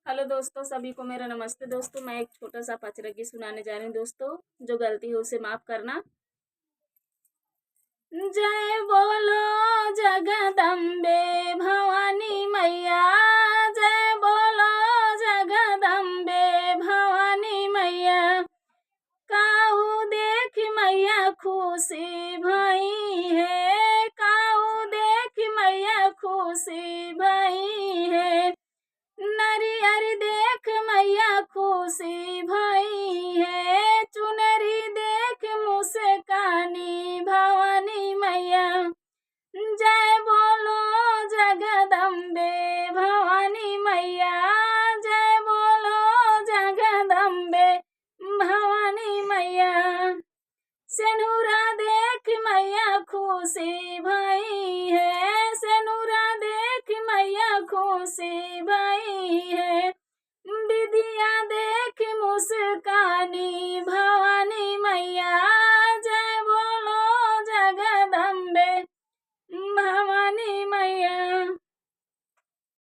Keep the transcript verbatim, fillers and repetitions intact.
हेलो दोस्तों, सभी को मेरा नमस्ते। दोस्तों, मैं एक छोटा सा पचरा गीत सुनाने जा रही हूँ दोस्तों, जो गलती हो उसे माफ करना। जय बोलो जगदम्बे भवानी मैया, जय बोलो जगदम्बे भवानी मैया। काऊ देख मैया खुशी भई है, काऊ देख मैया खुशी भई है। नरियर देख मैया खुशी भई है, चुनरी देख मुस्कानी भवानी मैया। जय बोलो जगदम्बे भवानी मैया, जय बोलो जगदम्बे भवानी मैया। सेनुरा देख मैया खुशी भई है, सेनुरा देख मैया खुशी भई है। बिदिया देख मुस्कान